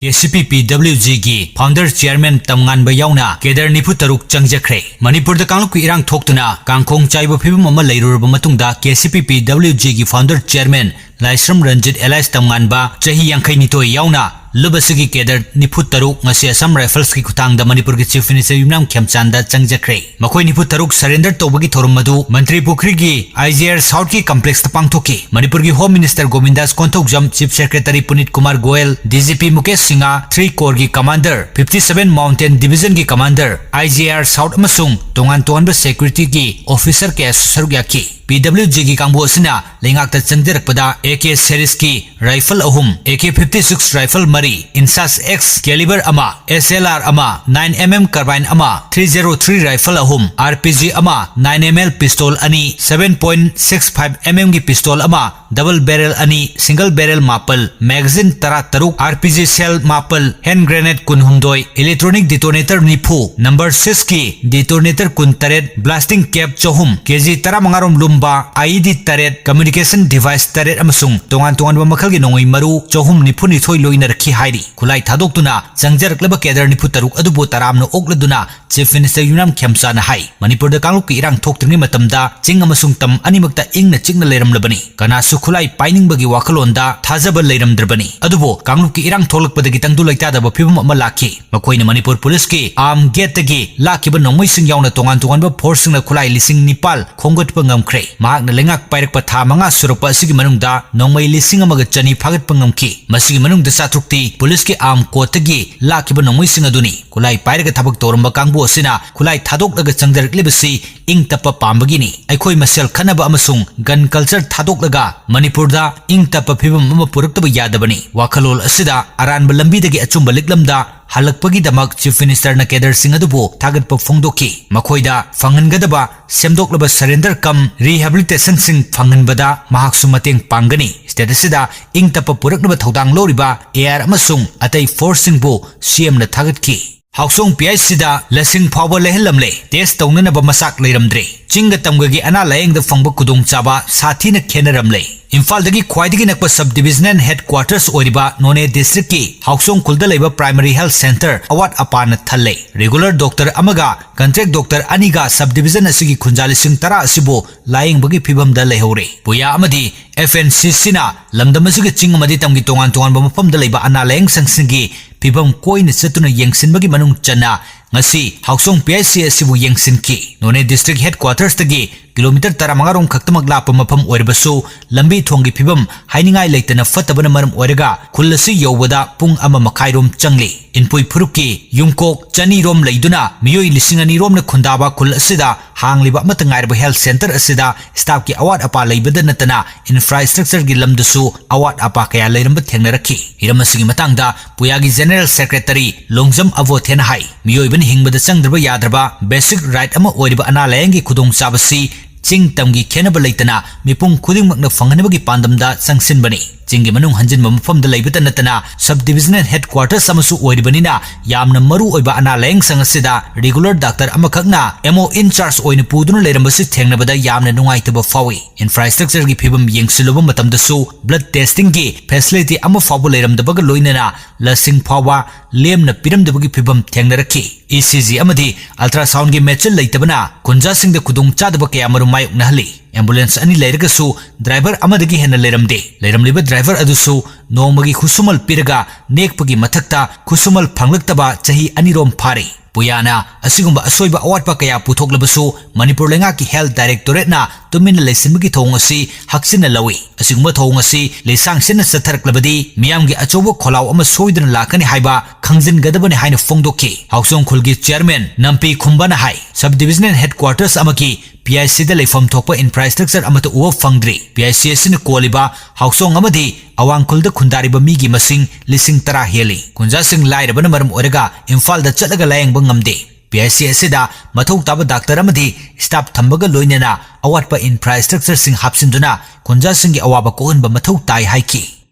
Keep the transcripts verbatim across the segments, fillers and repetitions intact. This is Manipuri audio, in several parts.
ꯀꯦ ꯁꯤ ꯄꯤ ꯄꯤ ꯗꯕ꯭ꯂꯤꯎ ꯖꯤꯒꯤ founder chairman ꯇꯝꯉꯥꯟꯕ ꯌꯥꯎꯅ cadre ꯅꯤꯐꯨ ꯇꯔꯨꯛ ꯆꯪꯖꯈ꯭ꯔꯦ꯫ ꯃꯅꯤꯄꯨꯔꯗ ꯀꯥꯡꯂꯨꯞꯀꯤ ꯏꯔꯥꯡ ꯊꯣꯛꯇꯨꯅ ꯀꯥꯡꯈꯣꯡ ꯆꯥꯏꯕ ꯐꯤꯕꯝ ꯑꯃ ꯂꯩꯔꯨꯔꯕ ꯃꯇꯨꯡꯗ, ꯀꯦ ꯁꯤ ꯄꯤ ꯄꯤ ꯗꯕ꯭ꯂꯤꯎ ꯖꯤꯒꯤ founder chairman ꯂꯥꯏꯁ꯭ꯔꯝ ꯔꯟꯖꯤꯠ alias ꯇꯝꯉꯥꯟꯕ, ꯆꯍꯤ ꯌꯥꯡꯈꯩ ꯅꯤꯊꯣꯏ ꯌꯥꯎꯅ ꯂꯨꯞ ꯑꯁꯤꯒꯤ cadre ꯅꯤꯐꯨ ꯇꯔꯨꯛ ꯉꯁꯤ Assam Riflesꯀꯤ ꯈꯨꯠꯊꯥꯡꯗ ꯃꯅꯤꯄꯨꯔꯒꯤ Chief Minister ꯌꯨꯝꯅꯥꯝ ꯈꯦꯝꯆꯥꯟꯗ ꯆꯪꯖꯈ꯭ꯔꯦ꯫ ꯃꯈꯣꯏ ꯅꯤꯐꯨ ꯇꯔꯨꯛ surrender ꯇꯧꯕꯒꯤ ꯊꯧꯔꯝ ꯑꯗꯨ ꯃꯟꯇ꯭ꯔꯤ ꯄꯨꯈ꯭ꯔꯤꯒꯤ ꯑꯥꯏ ꯖꯤ ꯑꯥꯔ Southꯀꯤ complexꯇ ꯄꯥꯡꯊꯣꯛꯈꯤ꯫ ꯃꯅꯤꯄꯨꯔꯒꯤ Home Minister Gobindas Konthoujam, Chief Secretary Punit Kumar Goyal, D G P Mukesh Singh, three Corpsꯀꯤ commander, fifty seven Mountain Divisionꯒꯤ commander, I G R South ꯑꯃꯁꯨꯡ ꯇꯣꯉꯥꯟ ꯇꯣꯉꯥꯟꯕ securityꯒꯤ officer ꯀꯌꯥꯁꯨ ꯁꯔꯨꯛ ꯌꯥꯈꯤ꯫ ꯄꯤ ꯗꯕ꯭ꯂꯤꯎ ꯖꯤꯒꯤ ꯀꯥꯡꯕꯨ ꯑꯁꯤꯅ ꯂꯩꯉꯥꯛꯇ ꯆꯪꯖꯔꯛꯄꯗ ꯑꯦ ꯀꯦ serieski rifle ꯑꯍꯨꯝ, A K fifty six rifle ꯃꯔꯤ, INSAS X caliber ꯑꯃ, ꯑꯦꯁ ꯑꯦꯜ ꯑꯥꯔ ꯑꯃ, nine M M carbine ꯑꯃ, three zero three rifle ꯑꯍꯨꯝ, ꯑꯥꯔ ꯄꯤ ꯖꯤ ꯑꯃ, nine M L pistol ꯑꯅꯤ, seven point six five M Mꯒꯤ pistol ꯑꯃ, double barrel ꯑꯅꯤ, single barrel ꯃꯥꯄꯜ, magazine ꯇꯔꯥ ꯇꯔꯨꯛ, ꯑꯥꯔ ꯄꯤ ꯖꯤ shell ꯃꯥꯄꯜ, hand grenade ꯀꯨꯟꯍꯨꯝꯗꯣꯏ, electronic detonator ꯅꯤꯐꯨ, number sixꯀꯤ detonator ꯀꯨꯟꯇꯔꯦꯠ, blasting cap ꯆꯍꯨꯝ, ꯀꯦ ꯖꯤ ꯇꯔꯥꯃꯉꯥ ꯔꯣꯝ ꯂꯨꯝꯕ, ꯑꯥꯏ ꯏ ꯗꯤ ꯇꯔꯦꯠ, communication device ꯇꯔꯦꯠ ꯑꯃꯁꯨꯡ ꯇꯣꯉꯥꯟ ꯇꯣꯉꯥꯟꯕ ꯃꯈꯜꯒꯤ ꯅꯣꯡꯃꯩ ꯃꯔꯨ ꯆꯍꯨꯝ ꯅꯤꯐꯨ ꯅꯤꯊꯣꯏ ꯂꯣꯏꯅꯔꯛꯈꯤ ꯍꯥꯏꯔꯤ꯫ ꯈꯨꯠꯂꯥꯏ ꯊꯥꯗꯣꯛꯇꯨꯅ ꯆꯪꯖꯔꯛꯂꯕ cadre ꯅꯤꯐꯨ ꯇꯔꯨꯛ ꯑꯗꯨꯕꯨ ꯇꯔꯥꯝꯅ ꯑꯣꯛꯂꯗꯨꯅ Chief Minister ꯌꯨꯝꯅꯥꯝ ꯈꯦꯝꯆꯥꯅ ꯍꯥꯏ, ꯃꯅꯤꯄꯨꯔꯗ ꯀꯥꯡꯂꯨꯞꯀꯤ ꯏꯔꯥꯡ ꯊꯣꯛꯇ꯭ꯔꯤꯉꯩ ꯃꯇꯝꯗ ꯆꯤꯡ ꯑꯃꯁꯨꯡ ꯇꯝ ꯑꯅꯤꯃꯛꯇ ꯏꯪꯅ ꯆꯤꯛꯅ ꯂꯩꯔꯝꯂꯕꯅꯤ꯫ ꯀꯅꯥꯁꯨ ꯈꯨꯠꯂꯥꯏ ꯄꯥꯏꯅꯤꯡꯕꯒꯤ ꯋꯥꯈꯜꯂꯣꯟꯗ ꯊꯥꯖꯕ ꯂꯩꯔꯝꯗ꯭ꯔꯕꯅꯤ꯫ ꯑꯗꯨꯕꯨ ꯀꯥꯡꯂꯨꯞꯀꯤ ꯏꯔꯥꯡ ꯊꯣꯛꯂꯛꯄꯗꯒꯤ ꯇꯪꯗꯨ ꯂꯩꯇꯥꯗꯕ ꯐꯤꯕꯝ ꯑꯃ ꯂꯥꯛꯈꯤ꯫ ꯃꯈꯣꯏꯅ ꯃꯅꯤꯄꯨꯔ ꯄꯨꯂꯤꯁꯀꯤ armed gateꯇꯒꯤ ꯂꯥꯛꯈꯤꯕ ꯅꯣꯡꯃꯩꯁꯤꯡ ꯌꯥꯎꯅ ꯇꯣꯉꯥꯟ ꯇꯣꯉꯥꯟꯕ forceꯁꯤꯡꯅ ꯈꯨꯠꯂꯥꯏ ꯂꯤꯁꯤꯡ ꯅꯤꯄꯥꯜ ꯈꯣꯝꯒꯠꯄ ꯉꯝꯈ꯭ꯔꯦ꯫ ꯃꯍꯥꯛꯅ ꯂꯩꯉꯥꯛ ꯄꯥꯏꯔꯛꯄ ꯊꯥ ꯃꯉꯥ ꯁꯨꯔꯛꯄ ꯑꯁꯤꯒꯤ ꯃꯅꯨꯡꯗ ꯅꯣꯡꯃꯩ ꯂꯤꯁꯤꯡ ꯑꯃꯒ ꯆꯅꯤ ꯐꯥꯒꯠꯄ ꯉꯝꯈꯤ꯫ ꯃꯁꯤꯒꯤ ꯃꯅꯨꯡꯗ ꯆꯥꯇ꯭ꯔꯨꯛꯇꯤ ꯄꯨꯂꯤꯁꯀꯤ armed courtꯇꯒꯤ ꯂꯥꯛꯈꯤꯕ ꯅꯣꯡꯃꯩꯁꯤꯡ ꯑꯗꯨꯅꯤ꯫ ꯈꯨꯠꯂꯥꯏ ꯄꯥꯏꯔꯒ ꯊꯕꯛ ꯇꯧꯔꯝꯕ ꯀꯥꯡꯕꯨ ꯑꯁꯤꯅ ꯈꯨꯠꯂꯥꯏ ꯊꯥꯗꯣꯛꯂꯒ ꯆꯪꯖꯔꯛꯂꯤꯕꯁꯤ ꯏꯪ ꯇꯞꯄ ꯄꯥꯝꯕꯒꯤꯅꯤ꯫ ꯑꯩꯈꯣꯏ ꯃꯁꯦꯜ ꯈꯠꯅꯕ ꯑꯃꯁꯨꯡ gun culture ꯊꯥꯗꯣꯛꯂꯒ ꯃꯅꯤꯄꯨꯔꯗ ꯏꯪ ꯇꯞꯄ ꯐꯤꯕꯝ ꯑꯃ ꯄꯨꯔꯛꯇꯕ ꯌꯥꯗꯕꯅꯤ꯫ ꯋꯥꯈꯜꯂꯣꯟ ꯑꯁꯤꯗ ꯑꯔꯥꯟꯕ ꯂꯝꯕꯤꯗꯒꯤ ꯑꯆꯨꯝꯕ ꯂꯤꯛꯂꯝꯗ ꯍꯜꯂꯛꯄꯒꯤꯗꯃꯛ Chief Ministerꯅ cadreꯁꯤꯡ ꯑꯗꯨꯕꯨ ꯊꯥꯒꯠꯄ ꯐꯣꯡꯗꯣꯛꯈꯤ꯫ ꯃꯈꯣꯏꯗ ꯐꯪꯍꯟꯒꯗꯕ ꯁꯦꯝꯗꯣꯛꯂꯕ surrender cum rehabilitationꯁꯤꯡ ꯐꯪꯍꯟꯕꯗ ꯃꯍꯥꯛꯁꯨ ꯃꯇꯦꯡ ꯄꯥꯡꯒꯅꯤ꯫ State ꯑꯁꯤꯗ ꯏꯪ ꯇꯞꯄ ꯄꯨꯔꯛꯅꯕ ꯊꯧꯗꯥꯡ ꯂꯧꯔꯤꯕ ꯑꯦ ꯑꯥꯔ ꯑꯃꯁꯨꯡ ꯑꯇꯩ forceꯁꯤꯡꯕꯨ ꯁꯤ ꯑꯦꯝꯅ ꯊꯥꯒꯠꯈꯤ꯫ ꯍꯥꯎꯁꯣꯡ ꯄꯤ ꯑꯩꯆ ꯁꯤꯗ ꯂꯁꯤꯡ ꯐꯥꯎꯕ ꯂꯩꯍꯜꯂꯝꯂꯦ꯫ Test ꯇꯧꯅꯅꯕ ꯃꯆꯥꯛ ꯂꯩꯔꯝꯗ꯭ꯔꯦ꯫ ꯆꯤꯡꯒ ꯇꯝꯒꯒꯤ ꯑꯅꯥ ꯂꯥꯌꯦꯡꯗ ꯐꯪꯕ ꯈꯨꯗꯣꯡꯆꯥꯕ ꯁꯥꯊꯤꯅ ꯈꯦꯠꯅꯔꯝꯂꯦ꯫ ꯏꯝꯐꯥꯜꯗꯒꯤ ꯈ꯭ꯋꯥꯏꯗꯒꯤ ꯅꯛꯄ sub divisional headquarters ꯑꯣꯏꯔꯤꯕ ꯅꯣꯅꯦ districtꯀꯤ ꯍꯥꯎꯁꯣꯡ ꯈꯨꯜꯗ ꯂꯩꯕ primary health centre ꯑꯋꯥꯠ ꯑꯄꯥꯅ ꯊꯜꯂꯦ꯫ Regular doctor ꯑꯃꯒ contract doctor ꯑꯅꯤꯒ sub division ꯑꯁꯤꯒꯤ ꯈꯨꯟꯖꯥ ꯂꯤꯁꯤꯡ ꯇꯔꯥ ꯑꯁꯤꯕꯨ ꯂꯥꯌꯦꯡꯕꯒꯤ ꯐꯤꯚꯝꯗ ꯂꯩꯍꯧꯔꯦ꯫ ꯄꯨꯌꯥ ꯑꯃꯗꯤ F N C Cꯅ ꯂꯝꯗꯝ ꯑꯁꯤꯒꯤ ꯆꯤꯡ ꯑꯃꯗꯤ ꯇꯝꯒꯤ ꯇꯣꯉꯥꯟ ꯇꯣꯉꯥꯟꯕ ꯃꯐꯝꯗ ꯂꯩꯕ ꯑꯅꯥ ꯂꯥꯌꯦꯡ ꯁꯪꯁꯤꯡꯒꯤ ꯐꯤꯚꯝ ꯀꯣꯏꯅ ꯆꯠꯇꯨꯅ ꯌꯦꯡꯁꯤꯟꯕꯒꯤ ꯃꯅꯨꯡ ꯆꯟꯅ ꯉꯁꯤ ꯍꯥꯎꯁꯣꯡ P H C ꯑꯁꯤꯕꯨ ꯌꯦꯡꯁꯤꯟꯈꯤ꯫ ꯅꯣꯅꯦ district headquartersꯇꯒꯤ kilometre ꯇꯔꯥꯃꯉꯥ ꯔꯣꯝ ꯈꯛꯇꯃꯛ ꯂꯥꯞꯄ ꯃꯐꯝ ꯑꯣꯏꯔꯕꯁꯨ, ꯂꯝꯕꯤ ꯊꯣꯡꯒꯤ ꯐꯤꯚꯝ ꯍꯥꯏꯅꯤꯡꯉꯥꯏ ꯂꯩꯇꯅ ꯐꯠꯇꯕꯅ ꯃꯔꯝ ꯑꯣꯏꯔꯒ ꯈꯨꯜ ꯑꯁꯤ ꯌꯧꯕꯗ ꯄꯨꯡ ꯑꯃ ꯃꯈꯥꯏ ꯔꯣꯝ ꯆꯪꯂꯤ꯫ ꯏꯟꯄꯨꯏ ꯐꯨꯔꯨꯞꯀꯤ ꯌꯨꯝꯀꯣꯛ ꯆꯅꯤ ꯔꯣꯝ ꯂꯩꯗꯨꯅ ꯃꯤꯑꯣꯏ ꯂꯤꯁꯤꯡ ꯑꯅꯤ ꯔꯣꯝꯅ ꯈꯨꯟꯗꯥꯕ ꯈꯨꯜ ꯑꯁꯤꯗ ꯍꯥꯡꯂꯤꯕ ꯑꯃꯠꯇ ꯉꯥꯏꯔꯕ health centre ꯑꯁꯤꯗ staffꯀꯤ ꯑꯋꯥꯠ ꯑꯄꯥ ꯂꯩꯕꯗ ꯅꯠꯇꯅ infrastructureꯒꯤ ꯂꯝꯗꯁꯨ ꯑꯋꯥꯠ ꯑꯄꯥ ꯀꯌꯥ ꯂꯩꯔꯝꯕ ꯊꯦꯡꯅꯔꯛꯈꯤ꯫ ꯍꯤꯔꯝ ꯑꯁꯤꯒꯤ ꯃꯇꯥꯡꯗ ꯄꯨꯌꯥꯒꯤ General Secretary ꯂꯣꯡꯖꯝ ꯑꯕꯣꯊꯦꯅ ꯍꯥꯏ, ꯃꯤꯑꯣꯏꯕꯅ ꯍꯤꯡꯕꯗ ꯆꯪꯗ꯭ꯔꯕ ꯌꯥꯗ꯭ꯔꯕ basic right ꯑꯃ ꯑꯣꯏꯔꯤꯕ ꯑꯅꯥ ꯂꯥꯌꯦꯡꯒꯤ ꯈꯨꯗꯣꯡꯆꯥꯕꯁꯤ ꯆꯤꯡ ꯇꯝꯒꯤ ꯈꯦꯟꯅꯕ ꯂꯩꯇꯅ ꯃꯤꯄꯨꯝ ꯈꯨꯗꯤꯡꯃꯛꯅ ꯐꯪꯍꯟꯅꯕꯒꯤ ꯄꯥꯟꯗꯝꯗ ꯆꯪꯁꯤꯟꯕꯅꯤ꯫ ꯆꯤꯡꯒꯤ ꯃꯅꯨꯡ ꯍꯟꯖꯤꯟꯕ ꯃꯐꯝꯗ ꯂꯩꯕꯇ ꯅꯠꯇꯅ sub divisional headquarters ꯑꯃꯁꯨ ꯑꯣꯏꯔꯤꯕꯅꯤꯅ ꯌꯥꯝꯅ ꯃꯔꯨ ꯑꯣꯏꯕ ꯑꯅꯥ ꯂꯥꯌꯦꯡ ꯁꯪ ꯑꯁꯤꯗ regular doctor ꯑꯃꯈꯛꯅ M O in charge ꯑꯣꯏꯅ ꯄꯨꯗꯨꯅ ꯂꯩꯔꯝꯕꯁꯤ ꯊꯦꯡꯅꯕꯗ ꯌꯥꯝꯅ ꯅꯨꯡꯉꯥꯏꯇꯕ ꯐꯥꯎꯏ꯫ Infrastructureꯒꯤ ꯐꯤꯚꯝ ꯌꯦꯡꯁꯤꯜꯂꯨꯕ ꯃꯇꯝꯗꯁꯨ blood testingꯒꯤ facility ꯑꯃ ꯐꯥꯎꯕ ꯂꯩꯔꯝꯗꯕꯒ ꯂꯣꯏꯅꯅ ꯂꯁꯤꯡ ꯐꯥꯎꯕ ꯂꯦꯝꯅ ꯄꯤꯔꯝꯗꯕꯒꯤ ꯐꯤꯚꯝ ꯊꯦꯡꯅꯔꯛꯈꯤ꯫ E C G ꯑꯃꯗꯤ ultrasoundꯒꯤ ꯃꯦꯆꯤꯟ ꯂꯩꯇꯕꯅ ꯈꯨꯟꯖꯥꯁꯤꯡꯗ ꯈꯨꯗꯣꯡꯆꯥꯗꯕ ꯀꯌꯥꯃꯔꯨꯝ ꯃꯥꯌꯣꯛꯅꯍꯜꯂꯤ꯫ Ambulance ꯑꯅꯤ ꯂꯩꯔꯒꯁꯨ driver ꯑꯃꯗꯒꯤ ꯍꯦꯟꯅ ꯂꯩꯔꯝꯗꯦ꯫ ꯂꯩꯔꯝꯂꯤꯕ driver ꯑꯗꯨꯁꯨ ꯅꯣꯡꯃꯒꯤ ꯈꯨꯠꯁꯨꯃꯜ ꯄꯤꯔꯒ ꯅꯦꯛꯄꯒꯤ ꯃꯊꯛꯇ ꯈꯨꯠꯁꯨꯃꯜ ꯐꯪꯂꯛꯇꯕ ꯆꯍꯤ ꯑꯅꯤꯔꯣꯝ ꯐꯥꯔꯦ꯫ ꯄꯨꯌꯥꯅ ꯑꯁꯤꯒꯨꯝꯕ ꯑꯁꯣꯏꯕ ꯑꯋꯥꯠꯄ ꯀꯌꯥ ꯄꯨꯊꯣꯛꯂꯕꯁꯨ ꯃꯅꯤꯄꯨꯔ ꯂꯩꯉꯥꯛꯀꯤ health directorateꯅ ꯇꯨꯃꯤꯟꯅ ꯂꯩꯁꯤꯟꯕꯒꯤ ꯊꯧꯑꯣꯡ ꯑꯁꯤ ꯍꯛꯆꯤꯟꯅ ꯂꯧꯏ꯫ ꯑꯁꯤꯒꯨꯝꯕ ꯊꯧꯑꯣꯡ ꯑꯁꯤ ꯂꯩꯁꯥꯡ ꯁꯤꯟꯅ ꯆꯠꯊꯔꯛꯂꯕꯗꯤ ꯃꯤꯌꯥꯝꯒꯤ ꯑꯆꯧꯕ ꯈꯣꯜꯂꯥꯎ ꯑꯃ ꯁꯣꯏꯗꯅ ꯂꯥꯛꯀꯅꯤ ꯍꯥꯏꯕ ꯈꯪꯖꯤꯟꯒꯗꯕꯅꯤ ꯍꯥꯏꯅ ꯐꯣꯡꯗꯣꯛꯈꯤ꯫ ꯍꯥꯎꯁꯣꯡ ꯈꯨꯜꯒꯤ chairman ꯅꯝꯄꯤ ꯈꯨꯝꯕꯅ ꯍꯥꯏ, sub divisional headquarters ꯑꯃꯒꯤ P H Cꯗ ꯂꯩꯐꯝ ꯊꯣꯛꯄ infrastructure ꯑꯃꯠꯇ ꯎꯕ ꯐꯪꯗ꯭ꯔꯤ꯫ P H C ꯑꯁꯤꯅ ꯀꯣꯜꯂꯤꯕ ꯍꯥꯎꯁꯣꯡ ꯑꯃꯗꯤ ꯑꯋꯥꯡ ꯈꯨꯜꯗ ꯈꯨꯟꯗꯥꯔꯤꯕ ꯃꯤꯒꯤ ꯃꯁꯤꯡ ꯂꯤꯁꯤꯡ ꯇꯔꯥ ꯍꯦꯜꯂꯤ꯫ ꯈꯨꯟꯖꯥꯁꯤꯡ ꯂꯥꯏꯔꯕꯅ ꯃꯔꯝ ꯑꯣꯏꯔꯒ ꯏꯝꯐꯥꯜꯗ ꯆꯠꯂꯒ ꯂꯥꯌꯦꯡꯕ ꯉꯝꯗꯦ꯫ P H C ꯑꯁꯤꯗ ꯃꯊꯧ ꯇꯥꯕ doctor ꯑꯃꯗꯤ staff ꯊꯝꯕꯒ ꯂꯣꯏꯅꯅ ꯑꯋꯥꯠꯄ infrastructureꯁꯤꯡ ꯍꯥꯞꯆꯤꯟꯗꯨꯅ ꯈꯨꯟꯖꯥꯁꯤꯡꯒꯤ ꯑꯋꯥꯕ ꯀꯣꯛꯍꯟꯕ ꯃꯊꯧ ꯇꯥꯏ ꯍꯥꯏꯈꯤ꯫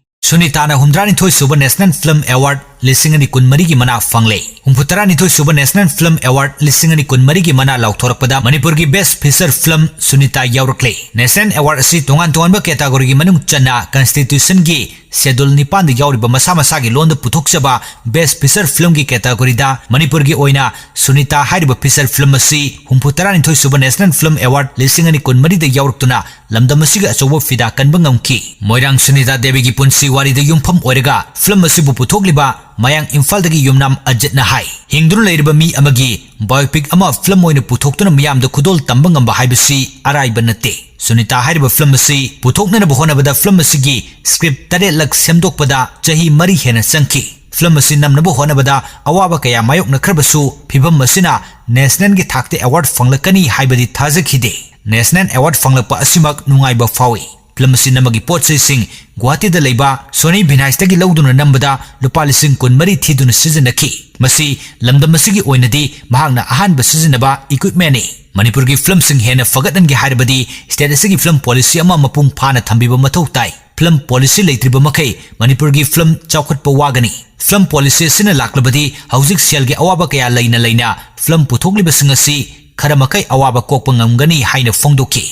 ꯁꯨꯅꯤꯇꯥꯅ ꯍꯨꯝꯗ꯭ꯔꯥꯅꯤꯊꯣꯏ ꯁꯨꯕ National Film Award ꯂꯤꯁꯤꯡ ꯑꯅꯤ ꯀꯨꯟꯃꯔꯤꯒꯤ ꯃꯅꯥ ꯐꯪꯂꯦ꯫ ꯍꯨꯝꯐꯨ ꯇꯔꯥꯅꯤꯊꯣꯏ ꯁꯨꯕ National Film Award ꯂꯤꯁꯤꯡ ꯑꯅꯤ ꯀꯨꯟꯃꯔꯤꯒꯤ ꯃꯅꯥ ꯂꯥꯎꯊꯣꯔꯛꯄꯗ ꯃꯅꯤꯄꯨꯔꯒꯤ Best Feature Film Sunita ꯌꯥꯎꯔꯛꯂꯦ꯫ National Award ꯑꯁꯤ ꯇꯣꯉꯥꯟ ꯇꯣꯉꯥꯟꯕ categoryꯒꯤ ꯃꯅꯨꯡ ꯆꯟꯅ Constitutionꯒꯤ Schedule ꯅꯤꯄꯥꯟꯗ ꯌꯥꯎꯔꯤꯕ ꯃꯁꯥ ꯃꯁꯥꯒꯤ ꯂꯣꯟꯗ ꯄꯨꯊꯣꯛꯆꯕ Best Feature Filmꯒꯤ categoryꯗ ꯃꯅꯤꯄꯨꯔꯒꯤ ꯑꯣꯏꯅ ꯁꯨꯅꯤꯇꯥ ꯍꯥꯏꯔꯤꯕ feature film ꯑꯁꯤ ꯍꯨꯝꯐꯨ ꯇꯔꯥꯅꯤꯊꯣꯏ ꯁꯨꯕ National Film Award ꯂꯤꯁꯤꯡ ꯑꯅꯤ ꯀꯨꯟꯃꯔꯤꯗ ꯌꯥꯎꯔꯛꯇꯨꯅ ꯂꯝꯗꯝ ꯑꯁꯤꯒꯤ ꯑꯆꯧꯕ ꯐꯤꯗꯥ ꯀꯟꯕ ꯉꯝꯈꯤ꯫ ꯃꯣꯏꯔꯥꯡ ꯁꯨꯅꯤꯇꯥ ꯗꯦꯕꯤꯒꯤ ꯄꯨꯟꯁꯤ ꯋꯥꯔꯤꯗ ꯌꯨꯝꯐꯝ ꯑꯣꯏꯔꯒ film ꯑꯁꯤꯕꯨ ꯄꯨꯊꯣꯛꯂꯤꯕ ꯃꯌꯥꯡ ꯏꯝꯐꯥꯜꯗꯒꯤ ꯌꯨꯝꯅꯥꯝ ꯑꯖꯤꯠꯅ ꯍꯥꯏ, ꯍꯤꯡꯗꯨꯅ ꯂꯩꯔꯤꯕ ꯃꯤ ꯑꯃꯒꯤ biopic ꯑꯃ film ꯑꯣꯏꯅ ꯄꯨꯊꯣꯛꯇꯨꯅ ꯃꯤꯌꯥꯝꯗ ꯈꯨꯗꯣꯜ ꯇꯝꯕ ꯉꯝꯕ ꯍꯥꯏꯕꯁꯤ ꯑꯔꯥꯏꯕ ꯅꯠꯇꯦ꯫ ꯁꯨꯅꯤꯇꯥ ꯍꯥꯏꯔꯤꯕ film ꯑꯁꯤ ꯄꯨꯊꯣꯛꯅꯅꯕ ꯍꯣꯠꯅꯕꯗ film ꯑꯁꯤꯒꯤ script ꯇꯔꯦꯠꯂꯛ ꯁꯦꯝꯗꯣꯛꯄꯗ ꯆꯍꯤ ꯃꯔꯤ ꯍꯦꯟꯅ ꯆꯪꯈꯤ꯫ Film ꯑꯁꯤ ꯅꯝꯅꯕ ꯍꯣꯠꯅꯕꯗ ꯑꯋꯥꯕ ꯀꯌꯥ ꯃꯥꯌꯣꯛꯅꯈ꯭ꯔꯕꯁꯨ ꯐꯤꯚꯝ ꯑꯁꯤꯅ Nationalꯒꯤ ꯊꯥꯛꯇ award ꯐꯪꯂꯛꯀꯅꯤ ꯍꯥꯏꯕꯗꯤ ꯊꯥꯖꯈꯤꯗꯦ꯫ National Award ꯐꯪꯂꯛꯄ ꯑꯁꯤꯃꯛ ꯅꯨꯡꯉꯥꯏꯕ ꯐꯥꯎꯏ꯫ Film ꯑꯁꯤ ꯅꯝꯕꯒꯤ ꯄꯣꯠ ꯆꯩꯁꯤꯡ ꯒꯨꯋꯥꯍꯥꯇꯤꯗ ꯂꯩꯕ Sony Vinaisꯇꯒꯤ ꯂꯧꯗꯨꯅ ꯅꯝꯕꯗ ꯂꯨꯄꯥ ꯂꯤꯁꯤꯡ ꯀꯨꯟꯃꯔꯤ ꯊꯤꯗꯨꯅ ꯁꯤꯖꯤꯟꯅꯈꯤ꯫ ꯃꯁꯤ ꯂꯝꯗꯝ ꯑꯁꯤꯒꯤ ꯑꯣꯏꯅꯗꯤ ꯃꯍꯥꯛꯅ ꯑꯍꯥꯟꯕ ꯁꯤꯖꯤꯟꯅꯕ equipmentꯅꯤ꯫ ꯃꯅꯤꯄꯨꯔꯒꯤ filmꯁꯤꯡ ꯍꯦꯟꯅ ꯐꯒꯠꯍꯟꯒꯦ ꯍꯥꯏꯔꯕꯗꯤ state ꯑꯁꯤꯒꯤ film policy ꯑꯃ ꯃꯄꯨꯡ ꯐꯥꯅ ꯊꯝꯕꯤꯕ ꯃꯊꯧ ꯇꯥꯏ꯫ Film policy ꯂꯩꯇ꯭ꯔꯤꯕ ꯃꯈꯩ ꯃꯅꯤꯄꯨꯔꯒꯤ film ꯆꯥꯎꯈꯠꯄ ꯋꯥꯒꯅꯤ꯫ Film policy ꯑꯁꯤꯅ ꯂꯥꯛꯂꯕꯗꯤ ꯍꯧꯖꯤꯛ ꯁꯦꯜꯒꯤ ꯑꯋꯥꯕ ꯀꯌꯥ ꯂꯩꯅ ꯂꯩꯅ film ꯄꯨꯊꯣꯛꯂꯤꯕꯁꯤꯡ ꯑꯁꯤ ꯈꯔ ꯃꯈꯩ ꯑꯋꯥꯕ ꯀꯣꯛꯄ ꯉꯝꯒꯅꯤ ꯍꯥꯏꯅ ꯐꯣꯡꯗꯣꯛꯈꯤ꯫